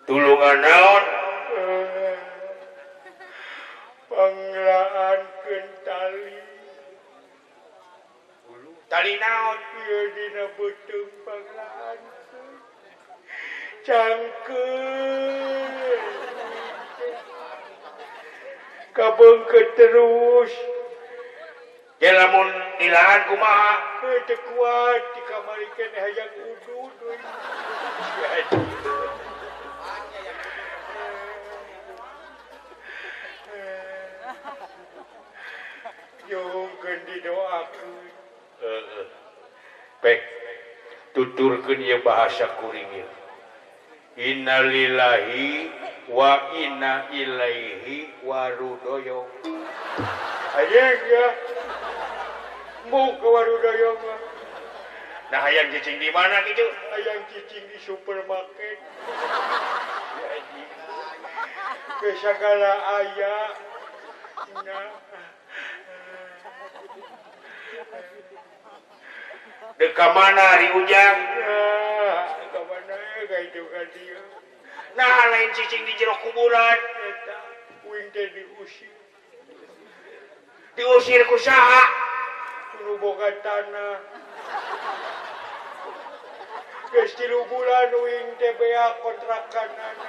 Tulungan naon? Panglaankeun tali. Tali naon? Ieu dina beuteung panglaankeun. Cangkeun. Kabeungkeut terus. Ya lamun dilahan kumaha? Teu kuat di kamari keneh hayang udud euy. Nyuhunkeun didoakeun. Heeh. Pek tuturkeun ieu bahasa kuring ieu. Innalillahi wa inna ilaihi warudoyong. Anjing ya. Mau ke Warudoyong mah. Nah hayang cicing di mana gitu? Hayang cicing di supermarket. Ke sagala aya. Nah. Dek ka mana ari Ujang? Ka mana ka itu ka dieu. Nah lain cicing di jero kuburan. Eta uing teh diusir. Diusir ku saha? Kudu boga tanah. Geus 3 bulan uing teh beak kontrakanana.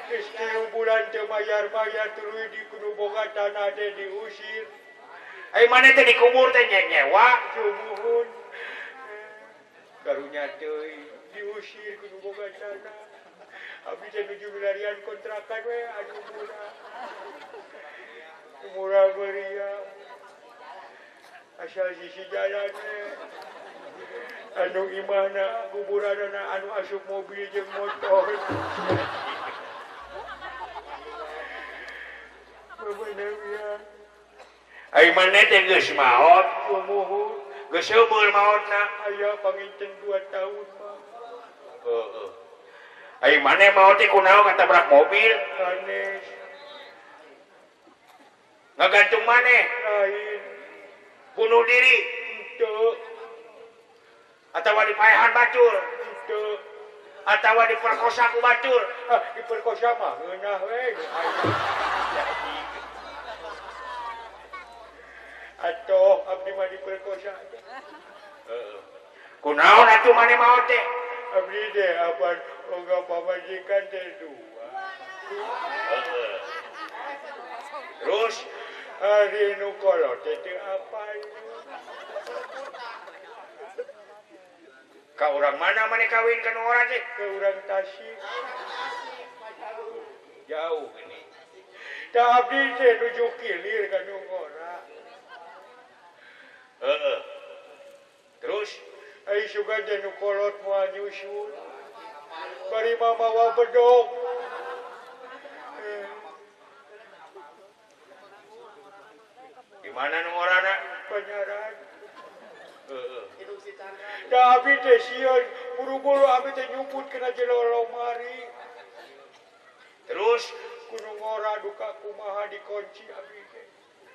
Geus 3 bulan teu mayar-mayar tuluy di kudu boga tanah teh diusir. Ai maneh teh dikubur teh nyewa sumuhun. Karunya teuing diusir kudu boga tanah. Abdi teh nuju milarian kontrakan we anu murah. Murah meriah. Asal sisi jalan anu imahna kuburanana anu asup mobil jeung motor. Ai maneh teh geus maot, sumuhun. Geus seubeul maotna. Aya panginten 2 tahun mah. Heeh. Ai maneh maot teh kunaon katabrak mobil? Sanes. Ngagantung maneh? Lain. Bunuh diri? Henteu. Atawa dipaehan batur? Henteu. Atawa diperkosa ku batur? Ah, diperkosa mah ngeunah we. Atuh abdi mah diperkosa. Heeh. Kunaon atuh maneh maot teh? Abdi teh apan boga pamajikan teh 2. Heeh. Terus ari nu kolot teh teu apal. Ka urang mana maneh kawin ka nu ora teh? Ka urang Tasik. Jauh ini. Tah abdi teh nuju kilir ka nu ngora. Heeh. Terus ai sugan teh nu kolot moal nyusul. Bari mah mawa bedog. Di mana nu ngorana? Panyaran. Heeh. Da abdi teh sieun buru-buru abdi teh nyumput kana jero lomari. Terus kudu ngora duka kumaha dikunci abdi teh.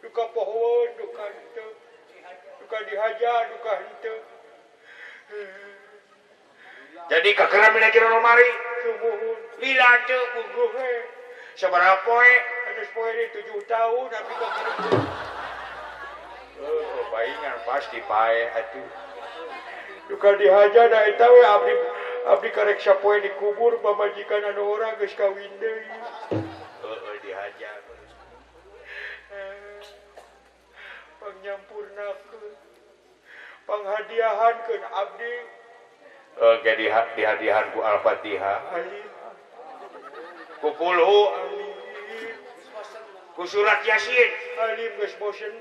Duka pohoeun duka henteu. Duka dihajar duka henteu. Jadi kakerap dina jero lomari? Sumuhun. Lila teu puguh we. Sabaraha poe? Geus poe 7 tahun abdi kakerap. Oh, paingan pasti pae atuh. Duka dihajar da eta we abdi abdi karek sapoe dikubur pamajikan anu ora geus kawin deui. Heeh, dihajar. Pangnyampurnakeun. Panghadiahankeun abdi. Jadi dihadiahan ku Al-Fatihah. Alif. Ku kulhu. Alif. Ku surat Yasin. Alif geus bosen.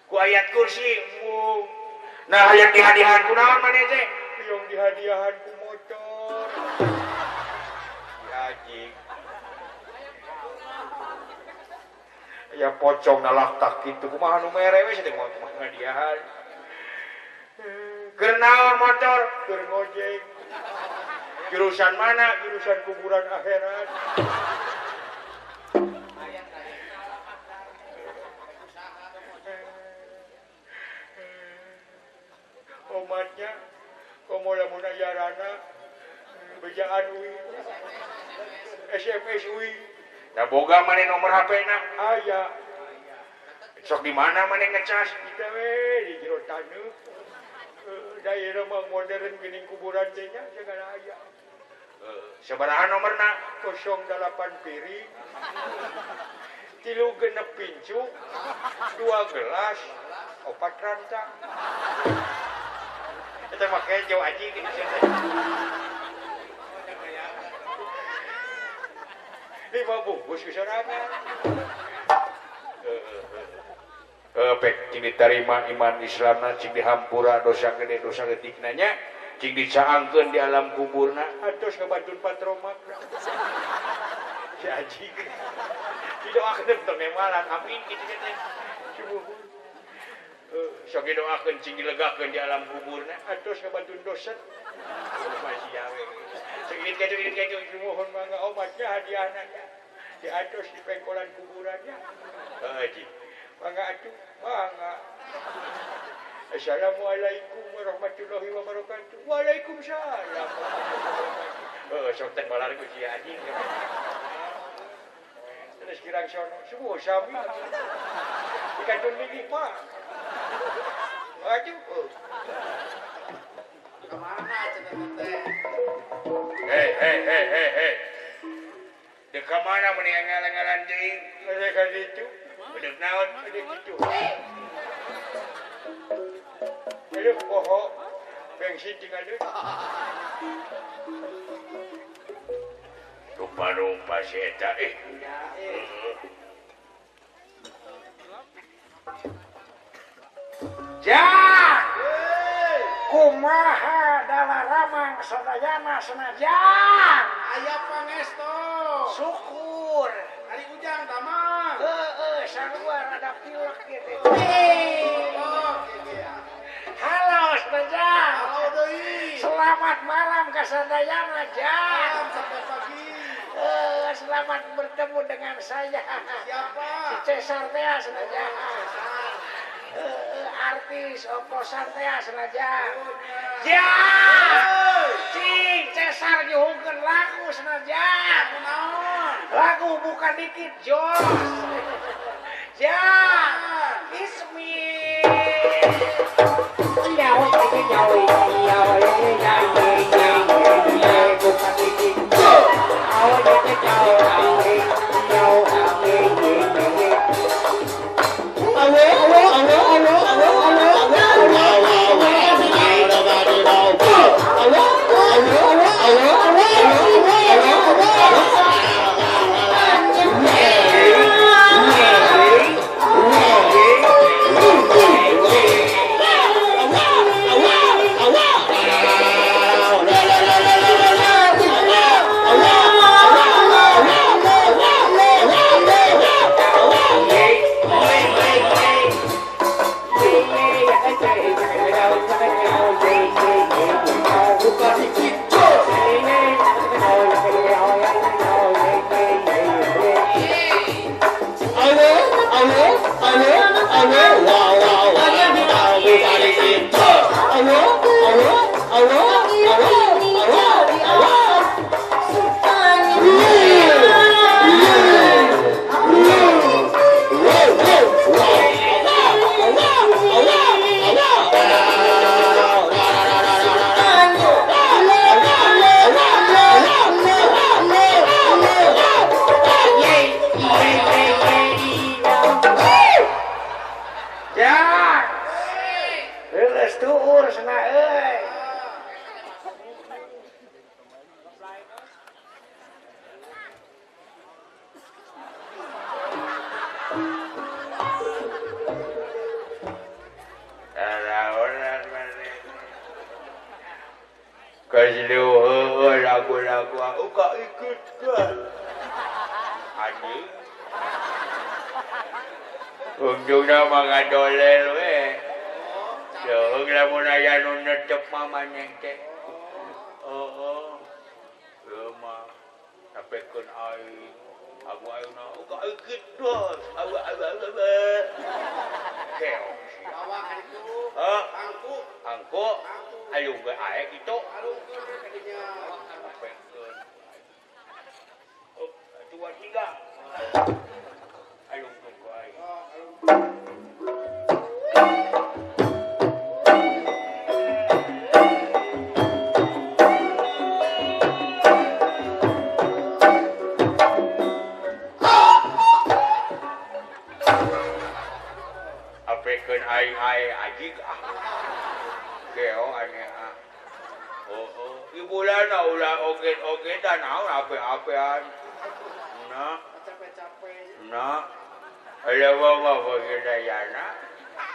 Ku ayat kursi. Nah, hayang dihadiahan ku naon maneh teh? Hayang dihadiahan ku motor. Anjing. Ya pocong nalaktak kitu kumaha nu mere we teh kumaha ngadiahan. Keur naon motor? Keur ngojek. Jurusan mana? Jurusan kuburan akhirat. Omatnya komo lamun aya rana bejaan SMS uing. Da boga maneh nomor HP-na? Aya. Sok di mana maneh ngecas? Kita we di jero taneuh. Da ieu mah modern geuning kuburan teh nya segala aya. Sabaraha nomorna? 08 piring. 3 genep pincu, 2 gelas, 4 rantang. Eta mah kejo anjing gitu. 5 bungkus kesorangan. Pek cing ditarima iman Islamna, cing dihampura dosa gede dosa leutikna nya, cing dicaangkeun di alam kuburna. Atos ngabantun patromak. Si anjing. Didoakeun tong nemalan amin kitu teh. Sok didoakeun cing dilegakeun di alam kuburna. Atos ngabantun dosen. Masih we. Segit keju keju mohon mangga obatnya hadiahna nya. Di atos di pengkolan kuburannya. Heuh ji. Mangga atuh, mangga. Assalamualaikum warahmatullahi wabarakatuh. Waalaikumsalam. Heuh sok teh balar ku si anjing. Terus kirang sono, semua sami. Dikantun lagi, Pak. Aduh. Kemana cenah teh? Hei, hei, hei, hei, hei. Dek ka mana mun ngalan-ngalan deui? Dek ka ditu. Dek naon? Dek kitu. Dek poho. Bensin tinggal deui. Rupa-rupa si eta eh. Ja, kumaha dalaramang sadayana senajan. Aya pangesto. Syukur. Ari ujang damang. Heeh, sarua rada pilek kieu. Halo senajan. Halo deui. Selamat malam ka sadayana Jang. Sampai pagi. Selamat bertemu dengan saya. Siapa? Si Cesar teh senajan. Artis oposan teh senajan. Ya. Cing Cesar nyuhunkeun lagu senajan. Naon? Lagu bukan dikit jos. Ya. Ismi. Bukan dikit. Lagu-lagu aku kok ikut kan anjing ujungna mah ngadolel we deung lamun aya nu netep mah maneh teh heeh ieu mah sapekeun aing aku ayeuna kok ikut dos awa awa awa keong bawa ka ditu angku angku ayo ge ae kitu alungkeun ka dinya. Alungkeun ku aing. Apekeun aing ae ajig ah. Keo aneh ah. Oh oh, ibulana ulah oget-ogetan naon ape-apean. Nah, Capek-capek. nah. Ala mama baginayana.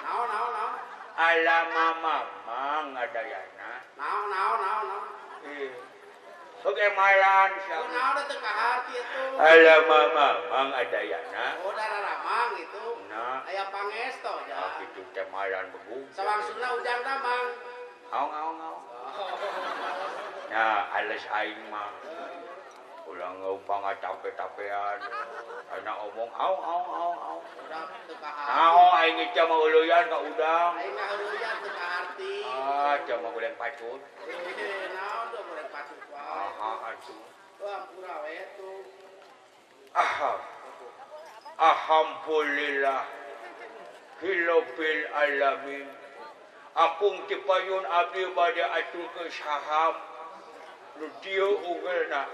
Naon naon naon. Ala mama mang ngadayana. Naon naon naon naon. Ih. Sok emaran Oh, naon teh kaharti itu. Ala mama mang adayana. Oh, darah ramang itu. Nah, Aya pangesto ah ja. kitu teh malan begung. Sawangsuna ujang damang. Aong aong aong. Nah, ales aing mah. Ulah ngeumpang tape-tapean. Anak omong aong aong aong aong. Udah teu kaharti. Naon aing ge mah uleuyan ka udang. Aing ngaheureuyaan teu kaharti. Ah, teu mah goreng pacut. Eh, naon tuh goreng pacut wae. Aha atuh. Tuh ampura we tuh. Aha. Alhamdulillah. Hilobil alamin. Akung tipayun abdi bade aturkeun saham. Nu dieu ungeulna.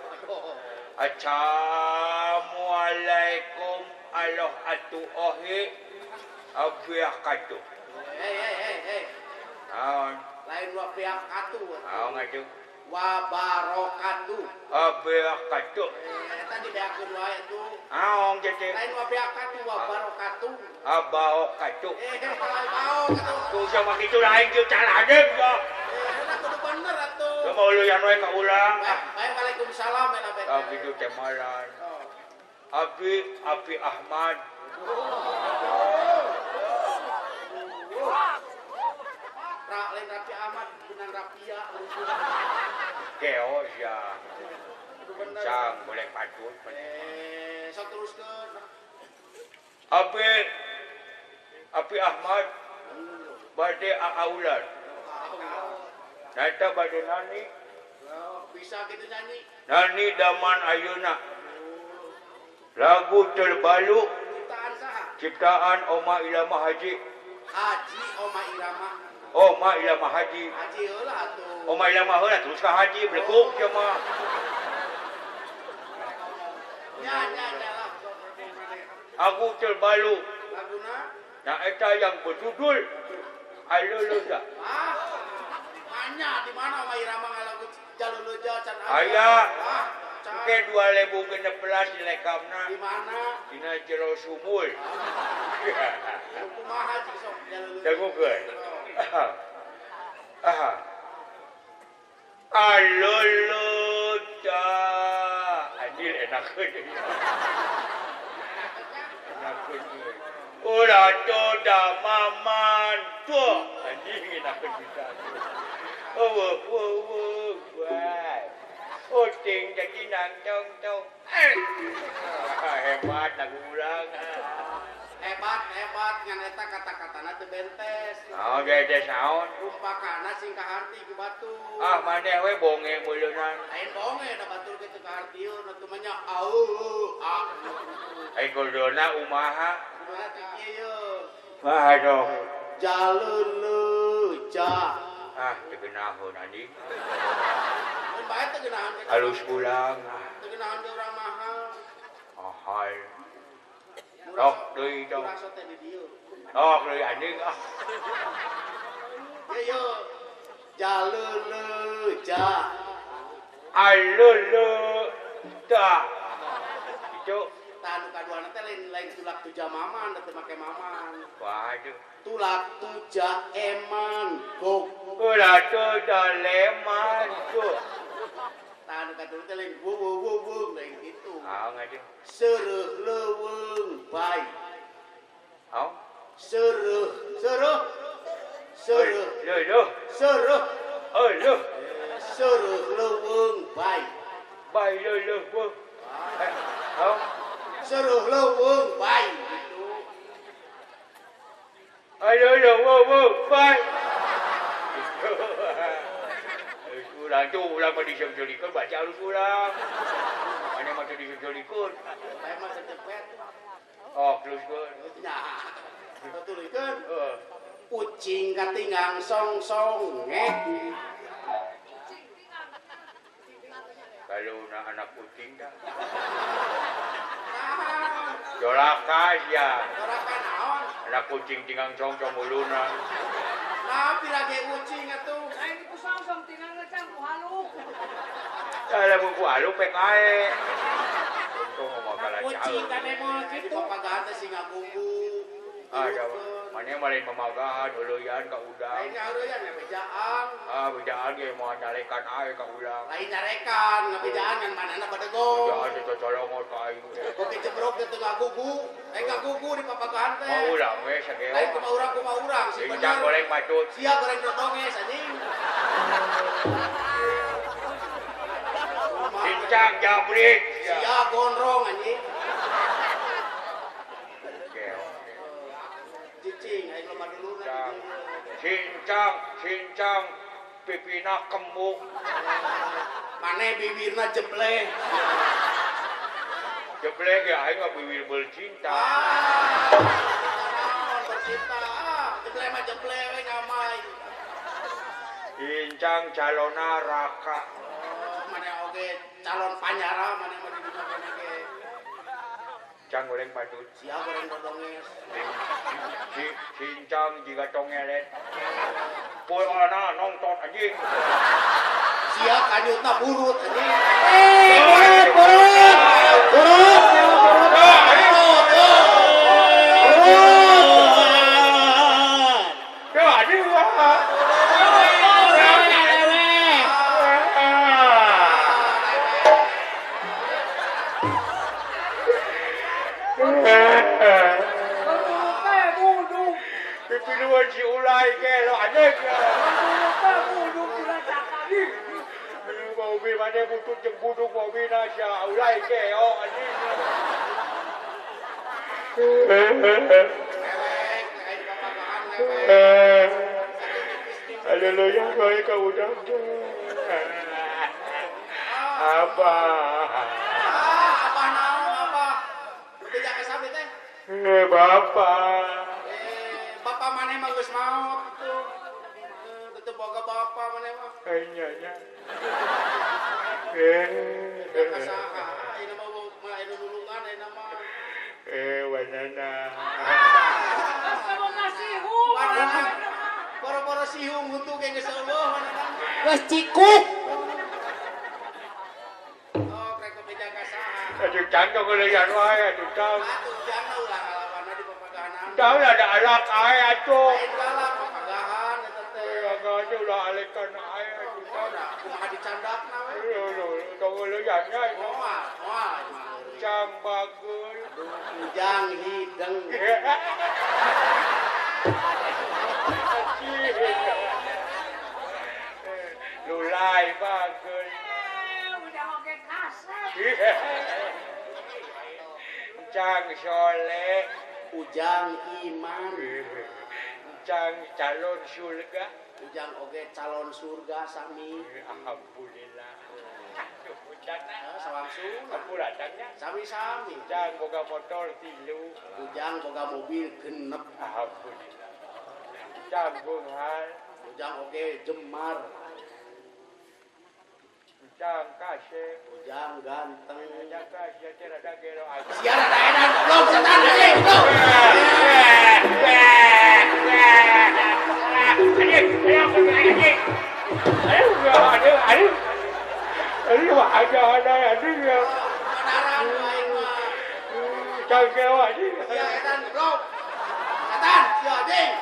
Assalamualaikum aloh atu ohi abiakatuh. Hei hei hei hei. Naon? Lain wa biakatuh. Naon atuh? Wa barokatuh. Abiakatuh. Eta dibeakeun wae atuh. Naon teh? Lain wa biakatuh wa barokatuh. Abaokatuh. Eh, lain baok atuh. Tuh sama kitu lain jeung caladeung ya. Eh, eta kudu bener atuh. Teu mau leuyan we ka urang. Bae waalaikumsalam eta bete. Ah kitu teh malan. Abi Abi Ahmad. Ra lain Rapi Ahmad benang Rapia. Keo sia. Kudu bener. Sang boleh patut. Eh, sok teruskeun. Abi Abi Ahmad bade aulan. Nata bade nani? Bisa gitu nyanyi. Nani daman ayeuna. Lagu terbalu Ciptaan saha? ciptaan Oma Irama Haji. Haji Oma Irama. Oma Irama Haji. Haji heula atuh. Oma Irama heula terus ka Haji belekuk sia mah. Nya nya nya lah. Aku terbalu. Laguna? Nah eta yang berjudul Aluluja. Ah. Anya di mana Oma Irama ngalagu Jaluluja can Aya. Ah, can. Ke 2016 dilekamna Di mana? dina jero sumur. Kumaha cik sok Jaluluja? Dangukeun. Ah. Aluluja. Anjir enakeun. Enakeun. Ulah toda maman tuh. Anjing enakeun pisan. Oh, oh, oh, oh. Uting jadi nang tong tong. Hebat lagu urang. Hebat hebat ngan eta kata-katana teu bentes. Naon ge saon? Rumpakana sing kaharti ku batur. Ah maneh we bonge meuleunan. Lain bonge da batur ge teu kahartieun atuh mah nya au ah. Ai kuduna umaha? Kumaha teh kieu ye? Wah dong. Jaluluja. Ah teu geunaheun anjing. Mun bae teu geunahan ge. Halus ulang. Teu geunahan ge urang mahal. Ahai. Tok deui dong. Murah sote di dieu. Tok deui anjing ah. Ye yo. Jaluluja. Aluluja. Itu tah nu kaduana teh lain lain tulak tuja maman teu make maman. Waduh. Tulak tuja eman gog. Ulah tuja leman gog. Tah nu kadua teh lain wo wo wo wo lain kitu. Ah ngaju. Seureuh leuweung bae. Hau? Seureuh, seureuh. Seureuh. Leuh. Seureuh. Leuh. Seureuh leuweung bae. Bae leuh leuh. Hau? Seureuh leuweung bae gitu. Ayo leuh wo wo bae. Ulah tu ulah urang mah diseujolikeun baca alus urang. Maneh mah teu diseujolikeun. Bae mah cepet. Oh, teruskeun. Nya. Tuluykeun. Ucing katinggang song-song ngek. Kalau na anak kucing dah. Jolaka ya. Jolaka naon? Anak kucing tinggang song-song uluna. Nah, pira ge kucing atuh. Lain ku song-song tinggang ngecang ku haluk. Lamun ku haluk pek ae. Untung ngomong kalah jauh. Kucing kan emang kitu. Papagahan teh sing ngagunggu. Ah, mana lain mamagahan euleyan ka udang. Lain euleyan bejaan. Ah, bejaan ge moal nyarekan ae ka udang. Lain nyarekan, ngabejaan ngan manehna badegong. Bejaan teh colongot ka aing. Koki jebrok teh teu ngagugu. Eh ngagugu di papagahan teh. Mau urang we sageo. Lain kumaha urang si bener. Goreng patut. Sia goreng dodonges anjing. Cincang jabrik. Sia gondrong anjing. Cicing aing loba dulurna. Cincang, cincang pipina kembung. Mane bibirna jebleh. Jebleh ge aing mah bibir bercinta. Ah, bercinta. Ah, jebleh mah jebleh we ngamai. Cincang calona raka. Oh, mane oge calon panyara mane mah di dunya kene ge. Cang goreng patut. Sia goreng dodonges. Cincang jiga tongelet. Poeana nonton anjing. Sia kanyutna burut anjing. Eh, burut, burut. Burut, burut. Burut. Ya anjing wah. Pipiluan si ulay ke lo anjing. Mau bi mana butut jeung buduk mau bi na sia ulay ke oh anjing. Haleluya bae ka udang. Apa? Apa naon apa? Beja ka sabi teh? Bapak. Bapak maneh mah geus maot atuh. Teu boga bapak maneh mah. Nya nya. Ka saha? Ayeuna mah mah anu nulungan ayeuna mah. Wanana. Geus boga sihung. Wanana. Boro-boro sihung huntu ge geus eueuh wanana. Geus cikuk. Oh, rek beja ka saha? Aduh cangkong euleyan wae atuh tang. Atuh jang ulah ngalawanna di papagahan. Tahu ada alak ae atuh. Lain galak papagahan eta teh. Papagahan ulah alekan ae atuh. Kumaha dicandakna we. Lho, tong euleyan nya. Moal, moal. Cang bagul, ujang hideng. Lulai bagul. Udah oge kasep. Cang soleh, ujang iman. Cang calon surga, ujang oge calon surga sami. Alhamdulillah. Sawangsul. Ampura tangnya. Sami-sami. Ujang boga motor 3, ujang boga mobil 6. Alhamdulillah. Ujang bunghal, ujang oge jemar. Ujang kasep, ujang ganteng. Ujang kasep teh rada gelo aja. Sia rada edan goblok setan anjing goblok. Anjing, anjing. Aduh, aduh. Aduh, ada ada anjing ya. Benaran aing mah. Cang gelo anjing. Sia edan goblok. Setan, sia anjing.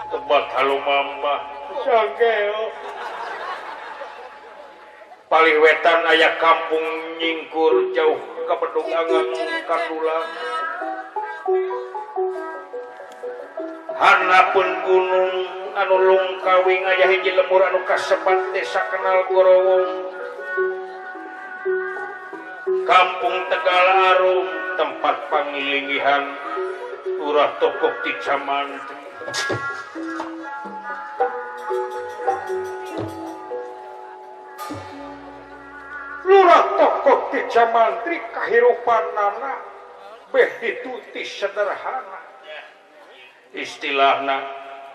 Tebak halumambah. Cangkeo. Palih wetan aya kampung nyingkur jauh ka Bedug Angang Katulang. Hanapun gunung anu lungkawing aya hiji lembur anu kasebat desa kenal Gorowong. Kampung Tegal Arum tempat pangilingihan urah tokoh ti Camantri. Dua tokoh ti Jamantri kahirupanana beh dituti sederhana. Istilahna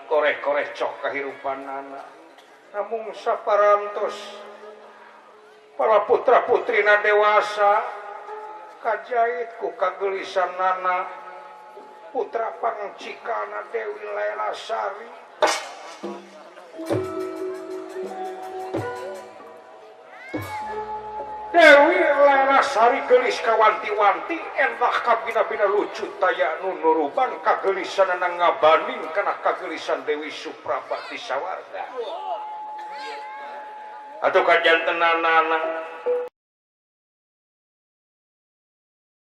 koreh-koreh cok kahirupanana. Namung saparantos para putra-putrina dewasa kajait ku kagelisanana putra pangcikana Dewi Lelasari. Dewi Lelasari gelis kawanti-wanti endah kabina-bina lucu taya nu nuruban kagelisanana ngabaning kana kagelisan Dewi Supraba ti sawarga. Atuh kajantenanana